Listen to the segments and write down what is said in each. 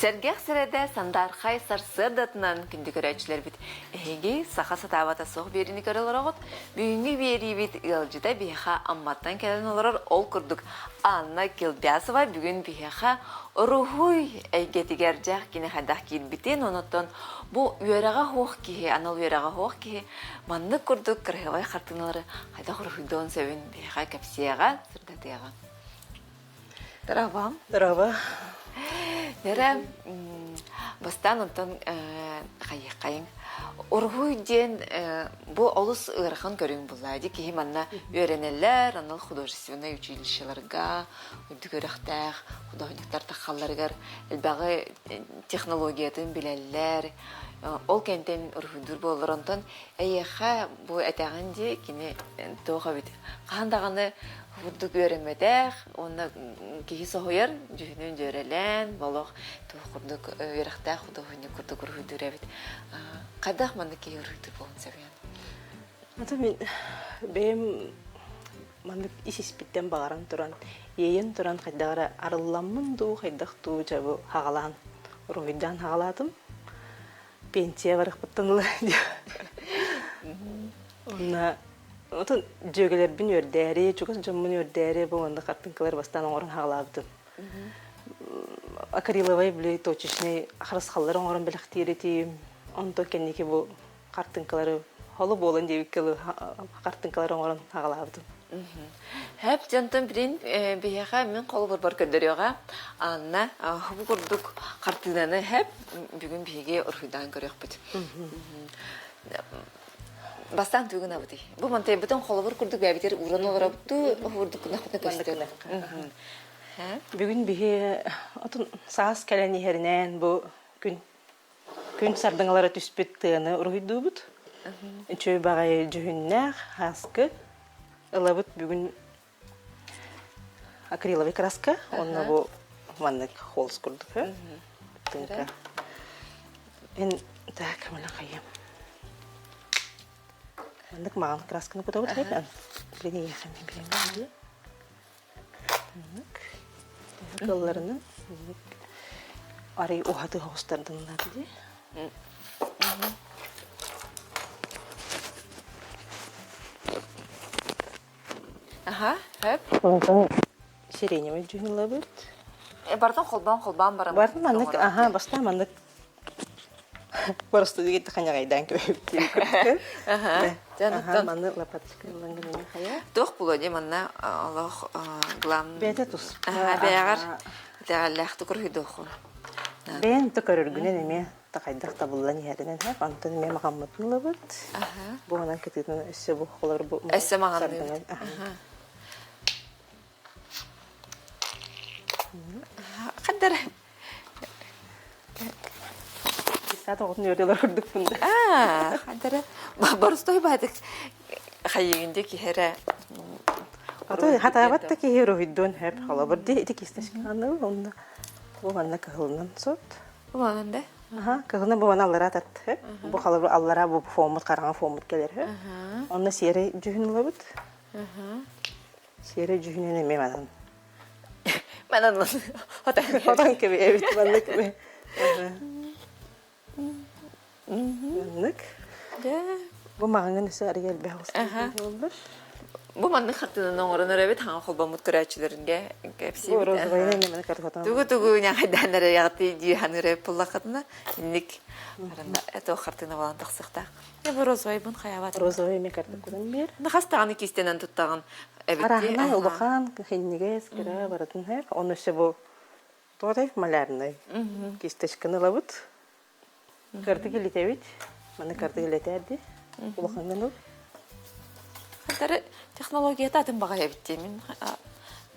Сэргэх сэрэдэ сандаархай сарсыардатынан күндү көрөөччүлэрбит эһиги саха сатаабата суох биэриини көрө олороҕут. Бүгүҥҥү биэриибит ыалдьыта биһиэхэ Амматтан кэлэн олорор ол курдук Анна Килбясова бүгүн биһиэхэ уруһуй эйгэтигэр дьэх кини хайдах киирбитин, онуттан бу үөрэҕэ суох киһи, анал үөрэҕэ суох киһи маннык курдук кыраһыабай хартыыналары хайдах уруһуйдуон сөбүн биһиэхэ кэпсиэҕэ, сырдатыаҕа. Здорово. Здорово. Нера, бастаан онтон хайыаххайыҥ. Уруһуй диэн бу олус ыарахан көрүҥ булла. Ди киһи манна үөрэнэллэр, анал художественнай училищеларга, үрдүк үөрэхтээх художниктар таххалларыгар элбэҕи технологиятын билэллэр. Ол кэнтэн уруһуйдуур буоллар онтон эйиэхэ бу этэҕин дии кини туох эбит хаһан даҕаны курдук үөрэммэтэх уонна киһи соһуйар дьүһүнүн дьүөрэлээн олох туох курдук үөрэхтээх худуоһунньук курдук уруһуйдуур эбит хайдах маннык киһи уруһуйдуур буолуон сөбүйэн Ата мин бэйэм маннык ис испиттэн баҕаран туран, иэйэн туран хайдах эрэ арылламмын дуу, хайдах дуу дьэ бу хаҕалаан, уруһуйдаан хаҕалаатым. Пенсия барыахпыттан ыла Онно отон дьүөгэлэрбин үөрдээри, чугас дьоммун үөрдээри бу маннык хартыҥкалары бастаан оҥорон хаҕалаабытым. Акриловай били точечный харысхаллары оҥорон бэлэхтиир этим. Онтон кэнники бу хартыҥкалары холу буолан диэбиккэ хартыҥкалары оҥорон хаҕалаабытым. Хэп дьонтон билин биһиэхэ мин холобурбар көрдөрүөҕэ. Анна бу курдук хартыынаны хэп бүгүн биһиги уруһуйдаан көрүөхпүт. Бастаан тугунабытый? Бу мантайбытын холобур курдук бэйэбитигэр ууран олоробуттуу уурдук гынахпытына көстөр. Бүгүн биһи отун саас кэлэн иһэринэн бу күн күн сардыҥалара түспүт тыаны уруһуйдуубут. Үчүгэй баҕайы дьүһүннээх ааскы ылабыт бүгүн акриловый краска уонна бу маннык холс курдук тыҥка. Эн так мана хайым. Маннык маҕан красканы кутабыт хайдан. Билин билин Маннык кылларынан арый уһаты оҕустардыннар дии. Аха, хөп. Онтон сиреневый дьүһүн ылабыт. Бартын холбоон-холбоон баран. Бартын маннык, аха, бастаан маннык Просто дигит ханяҕайдаан көбүттүү Аха. Аха, манны лопаточка ылан гынан хайа. Туох буолуо дии манна олох главный Бэйэтэ туспа. Аха, бэйэҕэр итэҕэллээхтик уруһуйдуоххун. Бэйэн то көрөргүнэн эмиэ хайдах табыллан иһэринэн хэп онтон эмиэ маҕаммытын ылабыт. Аха. Бу онон кытыытын өссө бу холор бу Өссө маҕанныыбыт. Хаддар Саат оҕотун үөрдүлэр курдукпун да. Аа, хаддара боростой баатык хайыгын дии киһи эрэ Ото хатаабат да киһи уруһуйдуон сөп. Холобур дии ити кистешканы онно бу манна кыһылынан сот. Бу манан да? Аха, кыһылынан бу манна аллараа тат. Бу холобур аллараа бу фоммут хараҥа фоммут кэлэр. Онно сиэрэй дьүһүн ылабыт. Сиэрэй дьүһүнүн эмиэ манан Манан Хотон кэбиһэбит маннык Маннык. Бу маҕаҥын өссө арыйа элбэх буоллар. Бу маннык хартыынаны оҥорон эрэбит хаҥа холбоммут көрөөччүлэрингэ кэпсиибит. Тугу-тугу ньаҕайдаан эрэ яҕаты дии ханыыр эбит буллаххытына инник это хартыына буолан тахсыахтаах. Бу розовайбын хайаабат. Розовай эмиэ картыккутун биэр. Хас даҕаны киистэнэн туттаҕын Араһынай улахан, хинньигэс, кыра барытын һэр. Оны өссө бу туотай малярнай кисточканы ылабыт. Кырдык илитэбит. Маны кырдык илэтээрди. Улахаҥҥын ыл. Хантары технологията атын баҕайы эбит диэмин.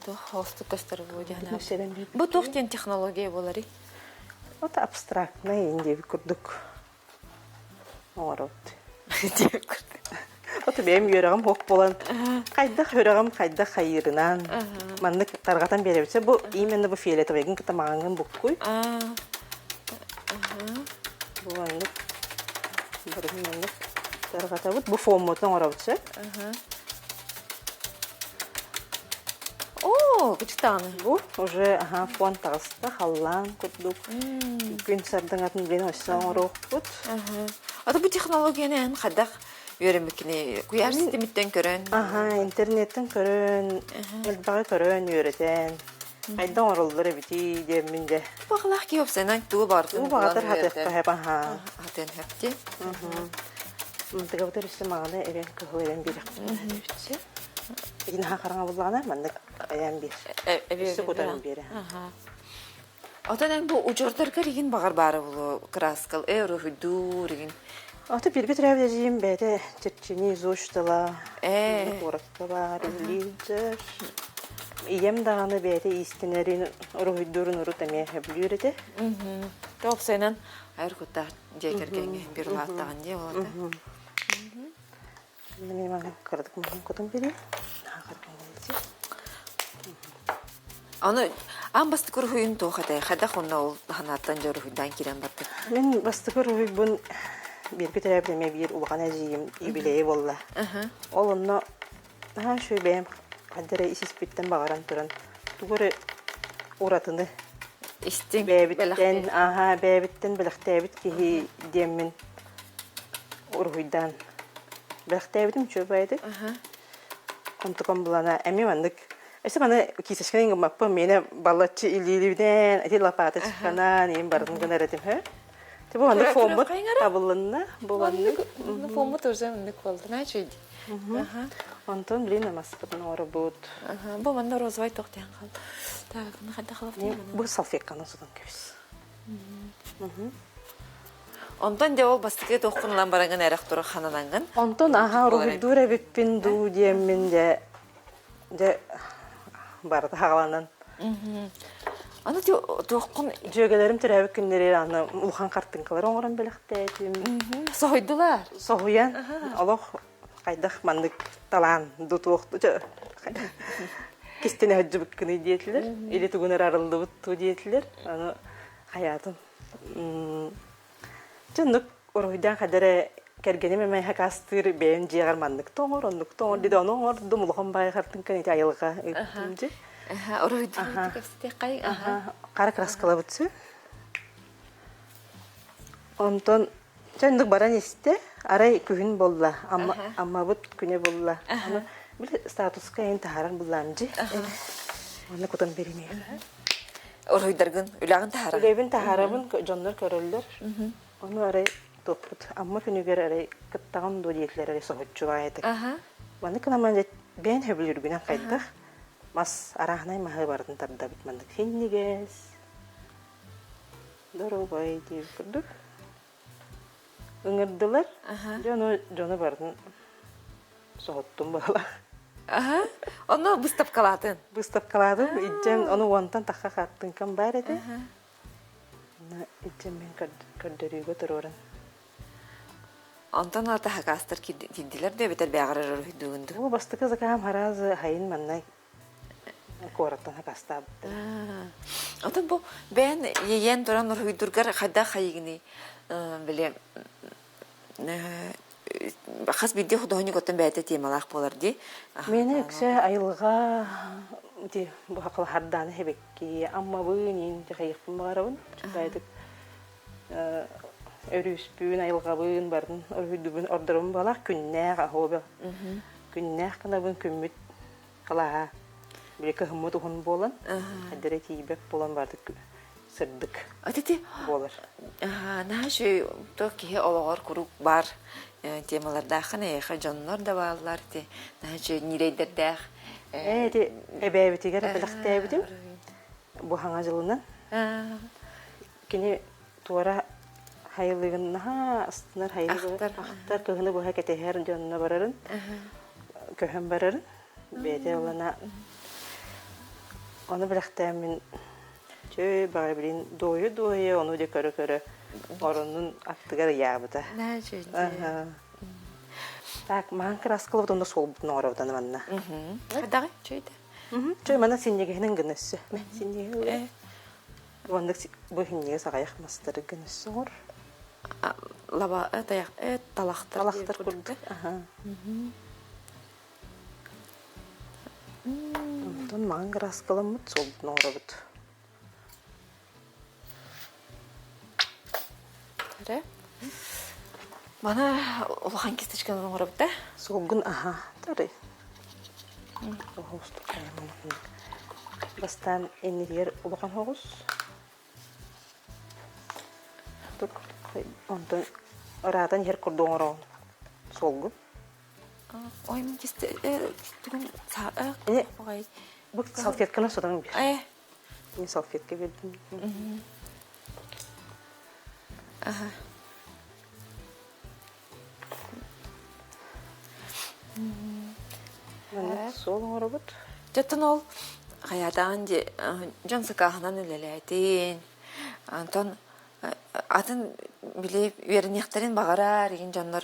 Туох холостук көстөр бу диэн. Бу туох диэн технология буоларый? Вот абстрактный диэбит курдук. Оҥоробут. Ото бэйэм үөрэҕим суох буолан, хайдах үөрэҕим хайдах хайыырынан маннык тарҕатан биэрэбит. Бу именно бу фиолетовайгын кытта маҕаҥҥын буккуй. Бу маннык барытын маннык тарҕатабыт. Бу фоммутун оҥоробут сөп. Оо! Оо, кычтааны. Бу уже аха фон таҕыста, халлаан курдук. Күн сардаҥатын билин өссө оҥоруохпут. Ата бу технологияны эн хайдах үөрэммиккини куйаар ситимиттэн көрөн? Аха, интернеттэн көрөн, элбэҕи көрөн, үөрэтэн. Хайдах оҥороллор эбитий диэммин дьэ. Баҕалаах киһи уопсайынан тугу баҕартын Тугу баҕатар хатыахха хэп аха. Хатыан хэпти. Мантыгабытар өссө маҕаны эбэн кыһыл эбэн биэрэхпит эбитчи. Итин хараҥа буллаҕына маннык айаан биэр. Өссө кутан биэрэ. Отон эн бу удьуордаргар игин баҕар баара булу кырааскал э уруһуйдуур игин. Аты биргэ төрөөбүт эдьиийим бэйэтэ чэрчини изучтала куоракка баар үлэлиир. Ийэм даҕаны бэйэтэ иистэнэрин уруһуйдуурун урут эмиэ сөбүлүүр этэ. Тоопсайынан айар куттаах дьиэ кэргэҥҥэ биир улааттаҕын дии болота. Мен маны кыратык муһун кутун берейин. Аны аан бастакы уруһуйун туох этэй? Хайдах онно ол ханааттан дьэ уруһуйдаан киирэн бардык? Мин бастакы уруһуйбун бииргэ төрөөбүт эмиэ биир улахан эдьиийим юбилейа буолла. Ол онно наһаа үчүгэй бэйэм хайда эрэ ис-испиттэн баҕаран туран тугу эрэ уратыны Истиҥ бэйэбиттэн аһаа бэйэбиттэн бэлэхтээбит киһи диэммин уруһуйдаан бэлэхтээбитим үчүгэй баайытык. Онтукам булана эмиэ маннык Өссө маны киисэшкэнэн гыммаппын, миэнэ балаччы илиилибинэн, ити лопата чыкканан, иин барытын гынар этим, хэ. Ти бу маннык фоммут табыллынна, бу маннык. Фоммут уже маннык буолла, начи. Онтон блин маспытын оҥоробут. Бу манна розовай тохтуйан хал. Так, ну ханта халафтын. Бу салфетканы сотон кэбис. Онтон дьэ ол бастакы туоххун ылан бараҥын эрэх тура хананаҥҥын. Онтон аһа уруһуйдуур эбиппин дуу диэммин дьэ дьэ барыта хаҕаланан. Аны туоххун Дьүөгэлэрим төрөөбүт күннэригэр аны улахан хартыҥкалары оҥорон бэлэхтээтим. Соһуйдулар. Соһуйан олох хайдах маннык талаан дутуох кистэнэ сылдьыбыккыный диэтилэр. Или тугун эрэ арыллыбыт туу диэтилэр. Аны хайаатым Дьэ уруһуйдаан хайда эрэ кэргэним эмэ хакастыыр бэйэм дьиэҕэр маннык тоҥор, оннук тоҥор диде ону оҥордум улахан баайы хартыҥкан ити айылҕа ыыттым дьи. Уруһуйдуур кэпсэтиэххэй. Хара краскалабыт сүү. Онтон чэ оннук баран истэ. Арай күһүн буолла. Амма, аммабыт күнэ буолла. Аны били статуска эйин таһааран буллаам дьи. Онно кутан беримиэ. Уруһуйдаргын үлэҕин таһаарабын. Үлэбин таһаарабын, дьоннор көрөллөр. Ону арай туппут. Амма күнүгэр арай кыттаҕын дуо диэтилэр арай соһуччу баайытык. Маннык гынан бэйэн сөбүлүүргүнэн хайдах мас арааһынай маһы барытын тардабыт маннык синньигэс доруобай диэбит курдук ыҥырдылар. Дьэ ону дьону барытын соһуттум быһалаах. Аха. Онно выставкалаатын. Выставкалаатым. Иччэн ону уонтан тахха хаттыҥкам баар этэ. Онно иччэн мин көрдөрүүгэ туруоран. Онтон ата хакастар кирдилэр да эбэтэр бэҕэрэр уруһуйдуугун дуу? Бу бастакы закаам харазы хайын манна куораттан хакастаабыттар. Отон бу бэйэн иэйэн туран уруһуйдургар хайдах хайыгыный били хас биирдии худуоһунньук оттон бэйэтэ темалаах буолар дии. Миэнэ үксэ айылҕа ити бу хахалахардааны хэбэкки аммабын иин тихайыхпын баҕарабын. Чугаайдык өрүүспүүн, айылҕабын барын уруһуйдубун ордорум буолах күннээх аһуоба күннээх гынабын күммүт кылааһа били кыһыммыт уһун буолан хайдара тиийбэт буолан бардык сырдык Ити буолар. Наһаа үчүгэй то киһи олоҕор куруук баар темалардааххын эйиэхэ дьоннор да бааллар ити наһаа үчүгэй ньирэйдэрдээх Ээ ити эбээбитигэр бэлэхтээбитим бу хаҥа дьылынан кини туора хайылыгын наһаа астынар хайылыгы ахтар кыһыны быһа кэтэһэр дьонно барарын көһөн барарын бэйэтэ ылана ону бэлэхтээммин Чөө баҕайы билин дуойа-дуойа ону дьэ көрө-көрө оронун аттыгар ыйаабыта. Так, маһан краскалабыт онно суолбутун оҥоробут аны манна. Хайдаҕый? Чөйдө. Чөй манна синньигэһинэн гына өссө. Синньигэһин Уонна бу синньигэс аҕыйах мастары гына өссө оҥор. Лаба тайах талахтар Талахтар курдук. Онтон маҥан кырааскаламмыт суолбутун оҥоробут. Эрэ. Маны улахан кисточканан оҥоробут да? Суолгун аһа тары. Бастаан иннигэр улахан оҕус. Онтон ыраатан иһэр курдук оҥороҕун суолгун. Ой, мин кисте тугум Бу салфетканы сотон биэр. Мин салфетка биэрдим. Аха. Маннык суол оҥоробут. Дьоттон ол хайаатаҕын дьи дьон сакааһынан үлэлээтин. Онтон атын били үөрэниэхтэрин баҕарар игин дьоннор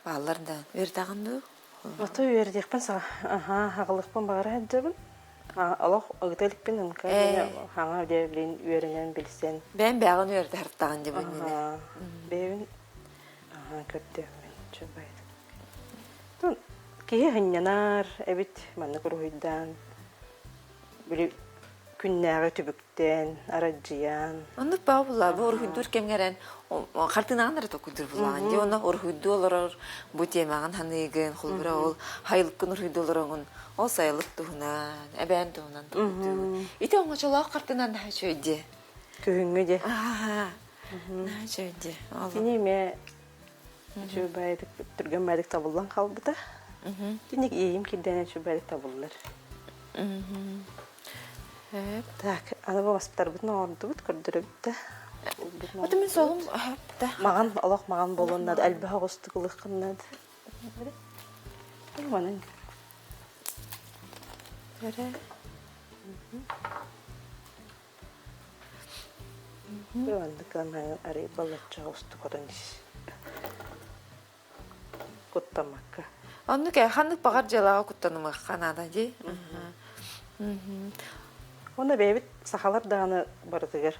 бааллар да үөрдэҕин дуу? Ото үөрдиэхпин саҕа аһаа аҕалыахпын баҕара сылдьабын. Олох ыгыта иликпин ынка хаҥа диэбилин үөрэнэн билсэн. Бэйэм бэйэҕин үөрдэ сырыттаҕын дии бу Бэйэбин аһаа көрдүөммүн чубайт. Киһи сынньанар эбит маннык уруһуйдаан били күннээҕи түбүктэн арадьыйан. Оннук баа булла бу уруһуйдуур кэмҥэрэн хартыынаҕын эрэ токуйдуур булаҕын дии онно уруһуйдуу олорор бу темаҕын ханыыгын холобура ол хайылыккын уруһуйдуу олороҕун ол сайылык туһунан эбээн туһунан токуйдуугун ити оҥочолоох хартыынан наһаа үчүгэй дии күһүҥҥү дии наһаа үчүгэй дии Кини эмиэ үчүгэйдик түргэн баайдык табыллан хаалбыта. Киник иэйим кирдээн үчүгэйдик табыллар. Так, аны бу бастарбытын оҥордубут, көрдөрөбүт да. Ото мин солум да. Маҕан, олох маҕан буолуон наада, элбэх оҕустук ылыаххын наада. Манан. Эрэ. Маннык арый балачча оҕустук отон Куттаммакка. Оннук ээ, ханнык баҕар дьыалаҕа куттанымыахха наада дии. Уонна бэйэбит сахалар даҕаны барытыгар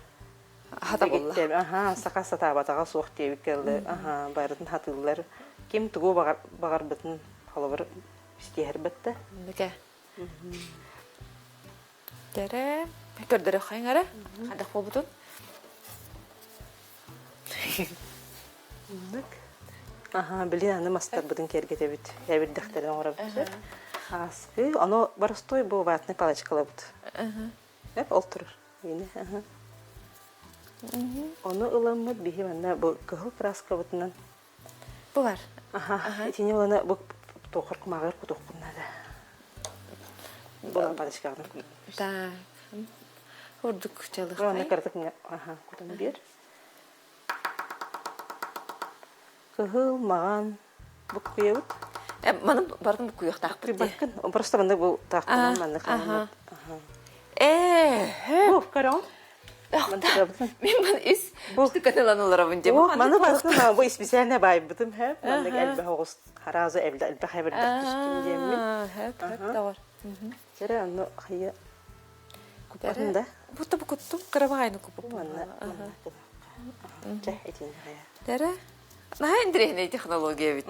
Хатабылла. Аха, саха сатаабатаҕа суох диэбиккэ дылы, аха, барытын хатыыллар. Ким тугу баҕарбытын холобур истиэһэрбэт да. Оннук ээ. Тэрэ, көрдөрөххөйүҥ эрэ, хайдах буолбутун. Оннук. Аха, билин аны мастарбытын киэргэтэбит, эбирдэхтэрин оҥоробут. Ааскы, ону боростуой бу ватный палочкалабыт. Эп ол турар. Мини, аха. Ону ыламмыт биһи манна бу кыһыл краскабытынан Бу бар. Аха, итини ылана бу туохар кумааҕыр кутуохпун наада. Булан палочкаҕын. Так. Ордук чалыхтай. Аны кыратык аха кутан биэр. Кыһыл, маҕан буккуйабыт. Маны барытын буккуйуохтаахпыт дии. Просто маннык бу таахтанан маннык Аха. Ээ, Бу көрөҕүн. Мин маны ис штукатылан олоробун дии. Маны барытын бу исписээлинэ баайбытым һэ. Маннык элбэх оҕус хараазы элбэх эбирдэх түстүм диэммин. Хэп хэп тавар. Чэрэ онно хайа куппатын да? Будто бу куттум кырабаайны куппуппун. Манна Чэ, итиннэ хайа. Тэрэ. Наһаа интэриэһинэй технология эбит.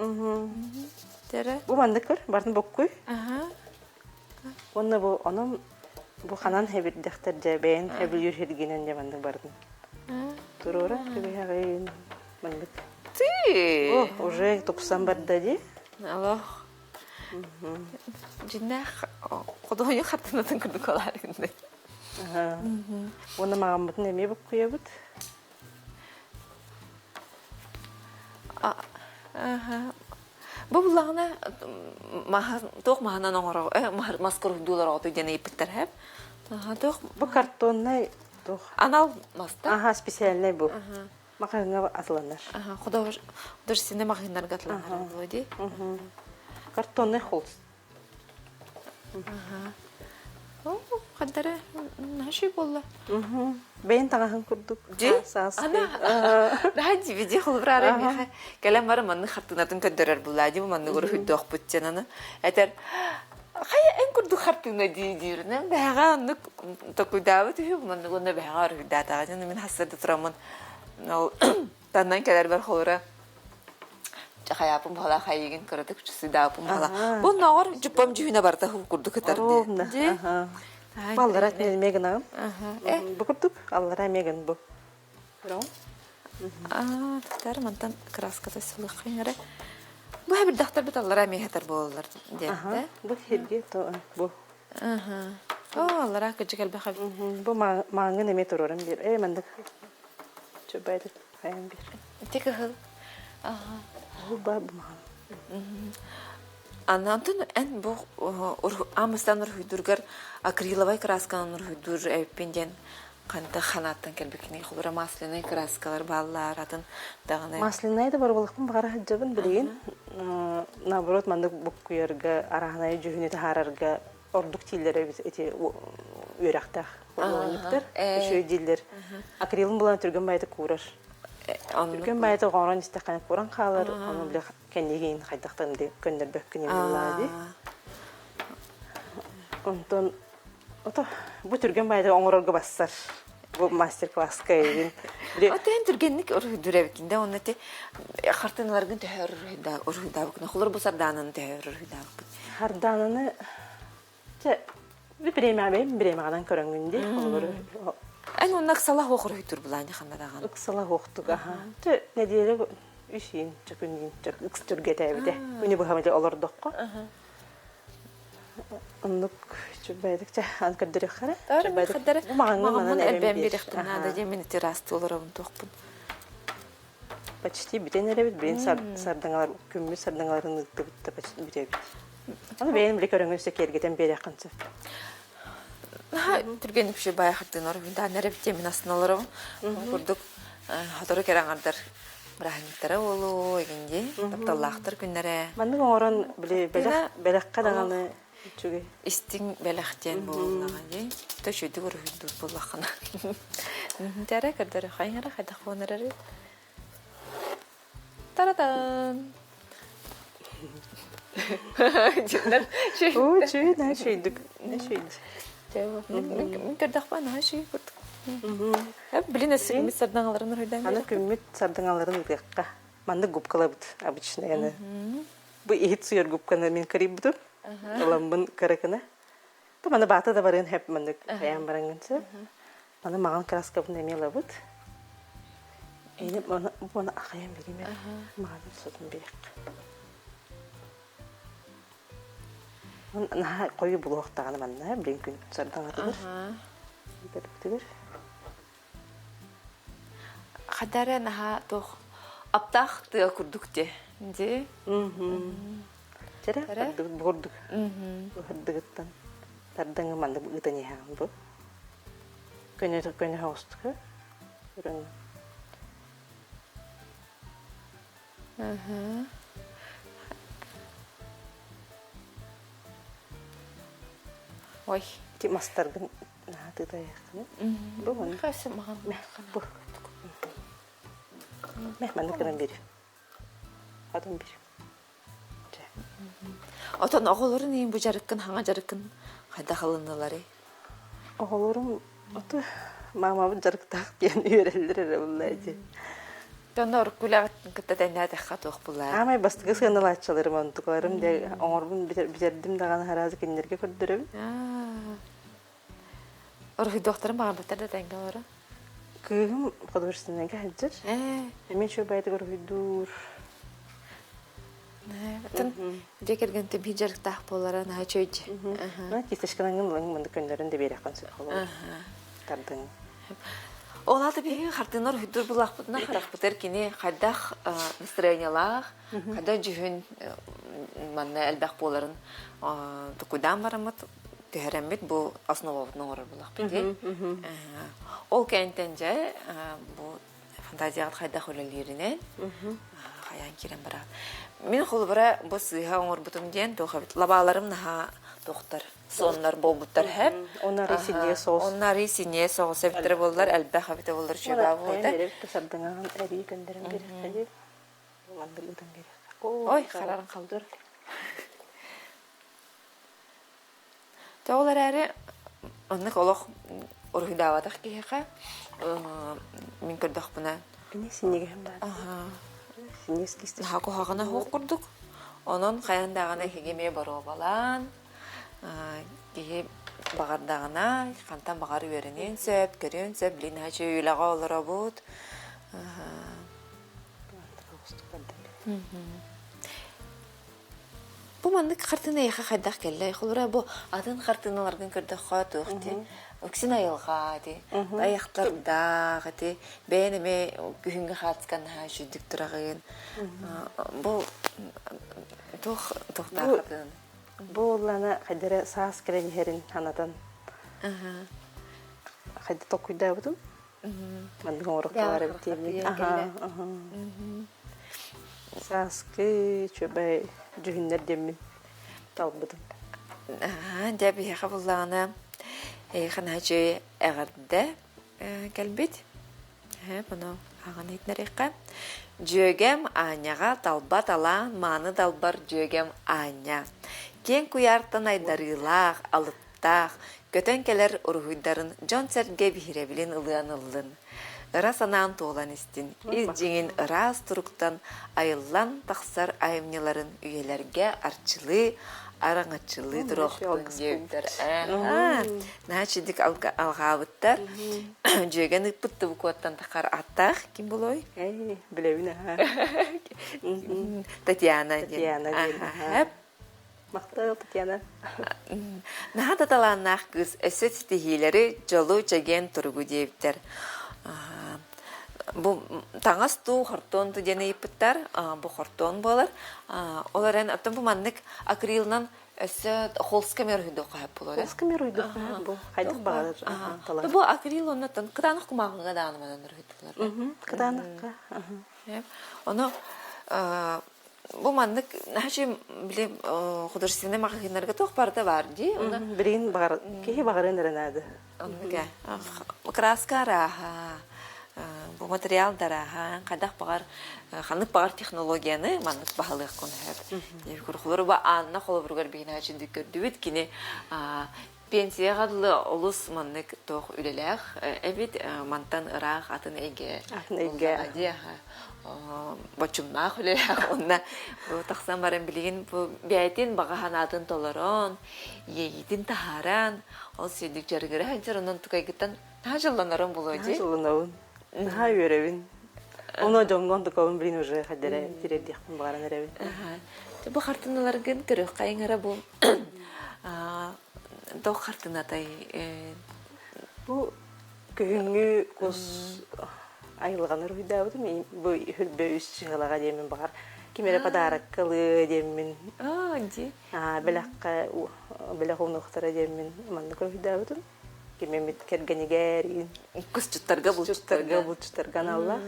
Тэрэ. Бу маннык көр, барын боккуй. Аха. Уонна бу онон бу ханан хэбирдэхтэр дьэ бэйэн хэбилүүр хиргинэн дьэ маннык бардым. Туруора кэбиһэҕин маннык. Ты! О, уже тупсан барда дии. Алох. Дьиннээх худуоһунньук хартыынатын курдук олааргынды. Уонна маҕаммытын эмиэ буккуйабыт. Бу буллаҕына туох маһынан оҥоро мас куруһуйдуулар оҕото диэн ыйыппыттар һэп. Туох Бу картоннай туох анал маста. Аха, специальный бу. Маҕаһыыҥҥа атыланар. Художественный маҕаһыыннарга атыланар буолуо дии. Картонный холст. Хантара наһаа буолла. Бэйэн таҥаһын курдук. Дьи? Сааскы. Наһаа дьиби холобура миэхэ кэлэн баран маннык хартыынатын көрдөрөр буллаа дии маннык уруһуйдуохпут диэн аны этэр хайа эн курдук хартыына дии дииринэн бэһэҕэ оннук токуйдаабыт үһү маннык уонна бэһэҕэ уруһуйдаатаҕа дьон мин хассарда тураммын ол таннан кэлэрбэр холобура. Хайаапын буһала хайыгын кыратык чусыдаапын буһала. Бу ноҕор дьуппам дьүһүнэ барыта курдук ытар дии. Баллара эмиэ гынаҕын. Бу курдук аллара эмиэ гын бу. Аа, тахтар мантан краската сылыххын эрэ. Бу хэбирдэхтэрбит аллара эмиэ хатар буолаллар диэттэ. Бу хирге то бу. Аха. Оо, аллара кыдьык элбэх эбит. Бу мааҥын эмиэ туруоран биэр. Ээ, мандык. Чубайдык хайан биэр. Ити кыһыл. Аха. Бу ба бу маҕан. Анантын эн бу амыстан уруһуйдургар акриловай красканан уруһуйдуур эбиппин диэн ханта ханааттан кэлбиккиний холура масляный краскалар бааллар атын даҕаны Масляная да барбалыкпын баҕара сылдьабын билигин. Наоборот, маннык буккуйарга, арааһынай дьүһүнү таһаарарга ордук дииллэр эбит ити үөрэхтээх художниктар. Үчүгэй дииллэр. Акрилын булан түргэн баайытык куурар. Түргэн баайытык оҥорон истэххинэ кууран хаалар, ону бile кэннигин хайдахтан ди көннөрбөккүн буоллаа дии. Онтон ото бу түргэн баайытык оҥорорго бассар. Бу мастер-класска эйигин. Отен түргэнник уруһуйдуур эбиккин да онно ти хартыыналаргын төһө уруһуйдаабыккын холор бу сардаананы төһө уруһуйдаабыккын Хардаананы чэ бириэмэҕэ бириэмэҕинэн көрөҥҥүн дии холобур Эн онно ыксала суох уруһуйдуур былаани ханна даҕаны ыксала суохтук аха чэ нэдиэлэ үс иин чөкүн иин ыкс түргэтээбитэ күнү быһа олордоххо оннук чүбэйдик чэ ан көрдөрүөххэ эрэ бу маҕаҥҥа манан элбээн биэриэхтин наада диэн мин террасты олоробун туохпун почти бүтэн эрэбит билин сардаҥалар күммүт сардаҥаларын ыыттыбыт да почти бүтэбит аны бэйэн били көрөҥүн өссө киэргэтэн биэриэххин сөп Наһаа түргэнник үчүгэй баайа хартыына оробун даан эрэбит диэн мин астына олоробун. Ол курдук сотору кэрэ аҥардар бырааһынньыктара буолуо игин дии тапталлаахтар күннэрэ. Маннык оҥорон били бэлэх бэлэххэ даҕаны үчүгэй. Истиҥ бэлэх диэн буоллаҕа дии. То үчүгэйдик уруһуйдуур буоллаххына. Тәрэ көрдөрө хайыҥара хайдах буолан эрэрий? Таратан! Оо, үчүгэй, наһаа үчүгэйдик. Үчүгэй. Мин көрдөхпө наһаа үчүгэй курдук. Блин, өссө күммүт сардаҥаларын уруйдаан Аны күммүт сардаҥаларын ытыахха. Маннык губкалабыт обычно аны. Бу иһит суйар губканы мин кырыйбытым. Ыламмын кыракына. То маны баата да барыан хэп маннык хайаан бараҥҥын сөп. Маны маҕан краскабын эмиэ ылабыт. Эни буона ахайан бириме маҕан сотун бириэххэ. Наһаа хойу булуохтаҕына манна билин күн сардаҥатыгар. Бэбиктигэр. Хадара наһаа туох аптаах тыа курдук дии. Дии. Чэрэ, бурдук. Быһырдыгыттан тардаҥы маннык ыытан иһэҕин бу. Көнө көнө соҕустук үрүҥ. Ой. Ити мастаргын наһаа тыытайыаххына. Бу маннык. Бу. Мэх маннык гынан биэр. Хотун биэр. Отон оҕолорун иин бу дьарыккын хаҥа дьарыккын хайдах ылынныларый? Оҕолорум ото маамабыт дьарыктаах диэн үөрэллэр эрэ булла ити. Онно урукку үлэҕиттэн кытта тэҥнээтэххэ туох буллаа? Аамай бастакы сыаналааччыларым онтукаларым дьэ оҥорбун бүтэрдим даҕаны араас кинилэргэ көрдөрөбүн. Уруһуйдуохтарын баҕарбаттар да тэҥҥэ олоро. Кыыһым художественнайга сылдьар. Эмиэ үчүгэй баайытык уруһуйдуур. Оттон дьиэ кэргэнтэн биир дьарыктаах буолара наһаа үчүгэй дии. Кисточканан ылыҥ маннык көннөрөн да биэриэххин сөп холобур. Тардыҥ. Ол аата биһиги хартыына уруһуйдуур булаахпытына харахпытыгар кини хайдах настроениелаах, хайдах дьүһүн манна элбэх буоларын токуйдаан бараммыт түһэрэммит бу основабытын оҥорор булахпыт дии. Ол кэнниттэн дьэ бу фантазияҕыт хайдах үлэлииринэн хайаан киирэн бараҕыт. Мин холобура бу сыыһа оҥорбутум диэн туох эбит лабааларым наһаа туохтар соннор буолбуттар хэп. Оннары синньиэ соҕус. Оннары синньиэ соҕус эбиттэрэ буоллар элбэх эбитэ буоллар үчүгэй буолуо Сардаҥаҕын эрии көннөрөн биэриэххэ Маннык ыытан биэриэххэ. Ой, харарын халдыр. Дьэ ол эрээри оннук олох уруһуйдаабатах киһиэхэ мин көрдөхпүнэ Ини синньигэһим баар. Аһаа. Синньигэс кисточка. Наһаа куһаҕана суох курдук. Онон хайаан даҕаны эһиги эмиэ боруобалаан, киһи баҕардаҕына хантан баҕар үөрэниэн сөп, көрүөн сөп. Билигин наһаа үчүгэй үлэҕэ олоробут. Бу маннык хартыына эйиэхэ хайдах кэллэй? Холобура, бу атын хартыыналаргын көрдөххө туох дии үксүн айылҕа дии, айахтардаах ити бэйэн эмиэ күһүҥҥү хаацкан наһаа үчүгдүк тураҕын. Бу туох туохтаах хартыынаны? Бу буоллаҕына хайда эрэ саас кэлэн иһэрин санатан хайда толкуйдаабытым. Маннык оҥоруохталар эбит диэммин. Сааскы үчүгэй дьүһүннэр диэммин талбытым. Дьэ биһиэхэ буллаҕына эйиэхэ наһаа үчүгэй эҕэрдэ кэлбит. Бұны ааҕан иһитинэриэххэ. Дьүөгэм Аанньаҕа талба талаан мааны далбар дьүөгэм Аанньа. Киэҥ куйаартан айдарыылаах, алыптаах, көтөн кэлэр уруһуйдарын дьон-сэргэ биһирэбилин ылыан ыллын. Ыра санаан туолан истин, ис дьиҥин ыраас туруктан айыллан тахсар айымньыларын үйэлэргэ арчылыы, араҥаччылыы туруохтун диэбиттэр. Наһаа үчүгдүк алҕаабыттар. Дьүөгэн ыыппыт тубукуоттан тахар аттаах ким болой? Билэбин аха. Татьяна Татьяна диэн. Махтал, Татьяна. Наһаа да талааннаах кыыс өссө ситиһиилэри, дьолу, чэгиэн туругу диэбиттэр. Бу таҥас туу, хортуон туу диэн ыйыппыттар. Бу хортуон буолар. Ол эрэн, оттон бу маннык акрилынан өссө холска мөрүйдөххө сөп буолуо. Холска мөрүйдөххө сөп бу. Хайдах баҕарар талар. Бу акрил оннуттан кытаанах кумааҕыга даҕаны манан өрүйдүлэр. Кытаанахха. Ону бу маннык наһаа били художественнай маҕаһыыннарга туох барыта баар дии. Билигин баҕар киһи баҕарыан эрэ наада. Краска арааһа, бу материал да арааһа, хайдах баҕар ханнык баҕар технологияны маннык баһылыаххын сөп. Холобур бу Анна холобуругар биһиги наһаа көрдүбүт кини Пенсияҕа дылы олус маннык туох үлэлээх эбит, мантан ыраах атын эйгэ Атын эйгэ. дии боччумнаах үлэлээх уонна бу тахсан баран билигин бу бэйэтин баҕа санаатын толорон, иэйиитин таһааран, ол сирдик дьарыгыра сылдьар онон тукайгыттан наһаа дьоллонорун булуо Наһаа дии. дьоллонобун. Наһаа үөрэбин. Ону дьоҥҥо онтукабын билин уже хаддара тириэрдиэхпин баҕаран эрэбин. Бу хартыыналаргын көрүөххэ иҥэрэ бу Туох хартыынатай? Бу күһүҥҥү кус айылҕаны уруһуйдаабытым. Бу үрбэ үс чыһылаҕа диэммин баҕар ким эрэ подарокка ылыа диэммин дии. Бэлэххэ бэлэх уунуохтара диэммин маннык уруһуйдаабытым. Ким эмит кэргэнигэр Кусчуттарга булчуттарга булчуттарга аналлаах.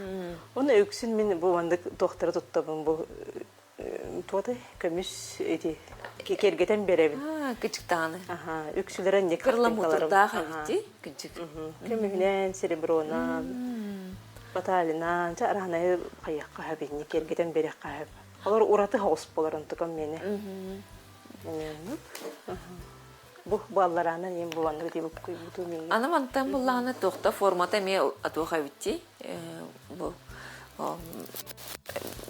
Уонна үксүн мин бу маннык туохтары туттабын бу Туотай көмүс ити киэргэтэн биэрэбин. Кычыктааны. Аха, үксүлэрэ инник Перламутрдаах эбит кычык. Көмүһүнэн, серебронан, баталинан, ча араанайы хайыахха сөп инник киэргэтэн биэриэххэ сөп. Олор ураты соҕус буолар онтукам миэнэ. Бу бу аллараанан иин буланнык ити буккуйбуту миҥҥэ. Аны мантан буллаҕына туохта формата эмиэ туох эбит бу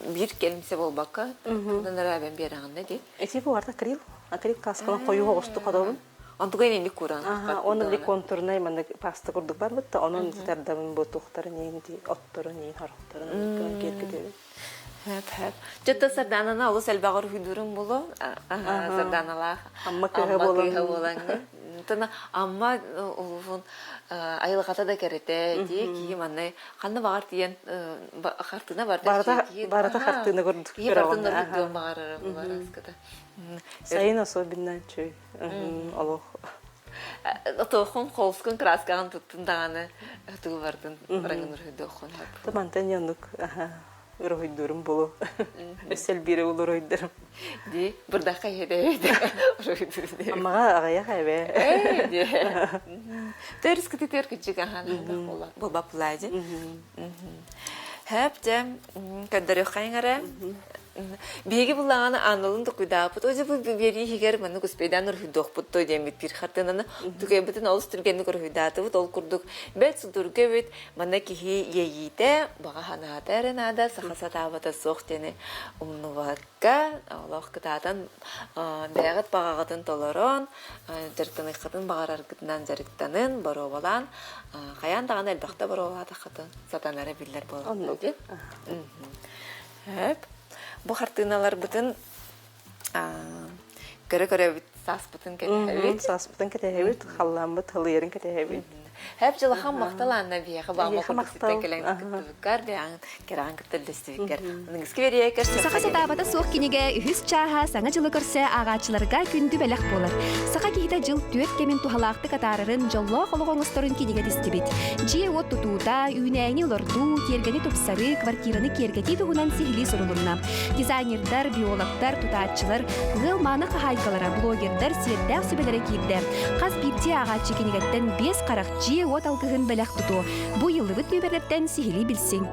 биир кэлимсэ буолбакка нырабен биэрэҕиннэ дии. Эти бу барта акрил, акрил каскалан хойуу оҕусту ходобун. Онтуга инник куран. Аха, оны били контурнай маннык паста курдук бар бытта, онон тардабын бу тухтарын иин ди отторун иин хорохторун киэргэтебин. Хөп хөп. Чөттө Сардаананы олус элбэҕэр уһуйдуурум булу. Сардааналаах Амма кыыһа Амма буолан. Тына Амма улуһун айылҕата да кэрэтэ дии киһи манна ханна баҕар тиийэн хартыына барда барыта барыта хартыына курдук киһи бартын ордук баҕарара булар аскыта. Сайын особенно чүй олох Отоохун холскун краскаҕын туттун даҕаны тугу бардын бараҥын уруһуйдуоххун сөп. Мантан янук уруһуйдуурум булу. Өссө элбиирэ ул уруһуйдарым. Ди бырдахха иһэдэ уруһуйдуурум. Аммаҕа аҕыйах эбэ. Ээ ди. Төрүс кыты төр кычык ахан буолбаппылаа ди. Хөп дьэ көрдөрүөххэ иҥэрэ. Биһиги буллаҕына аналын токуйдааппыт. Ожи бу биэрии иһигэр маннык успейдаан уруһуйдуохпут то диэммит биир хартыынаны түгэйбитин олус түргэнник уруһуйдаатыбыт. Ол курдук бэрт судургу эбит. Манна киһи иэйиитэ, баҕа санаата эрэ наада, саха сатаабата суох диэни умнубакка, олох кытаатан бэйэҕит баҕаҕытын толорон, дьарыктаныаххытын баҕараргытынан дьарыктанын, боруобалаан, хайаан даҕаны элбэхтэ боруобалаатаххытын сатанара биллэр буолар. Сөп. Бу хартыыналарбытын көрө-көрөбүт сааспытын кэтэһэбит. Сааспытын кэтэһэбит, халлааммыт халыйарын кэтэһэбит. Хэп дьылахан махтал Анна биһиэхэ баама курдук кэлэн кыттыбыккар, бэйэҥ кэрэҕин кытта үллэстибиккэр. Аныгыскы бериэкэр Саха сатаабата суох кинигэ үһүс чааһа Саҥа дьылы көрсө ааҕааччыларга күндү бэлэх буолар. Саха киһитэ дьыл түөрт кэмин туһалаахтык атаарарын, дьоллоох олох оҥосторун кинигэ тистибит. Дьиэ-уот тутуута, үүнээйини олордуу, тиэргэни тупсарыы, квартираны киэргэтии туһунан сиһилии сурулунна. Дизайнердар, биологтар, тутааччылар, ыал мааны хаһаайкалара, блогердар сиэрдээх сүбэлэрэ киирдэ. Хас биирдии ааҕааччы кинигэттэн биэс харах дьиэ-уот алгыһын бэлэх тутуо. Бу ыйыллыбыт нүөмэрдэртэн сиһилии билсиҥ.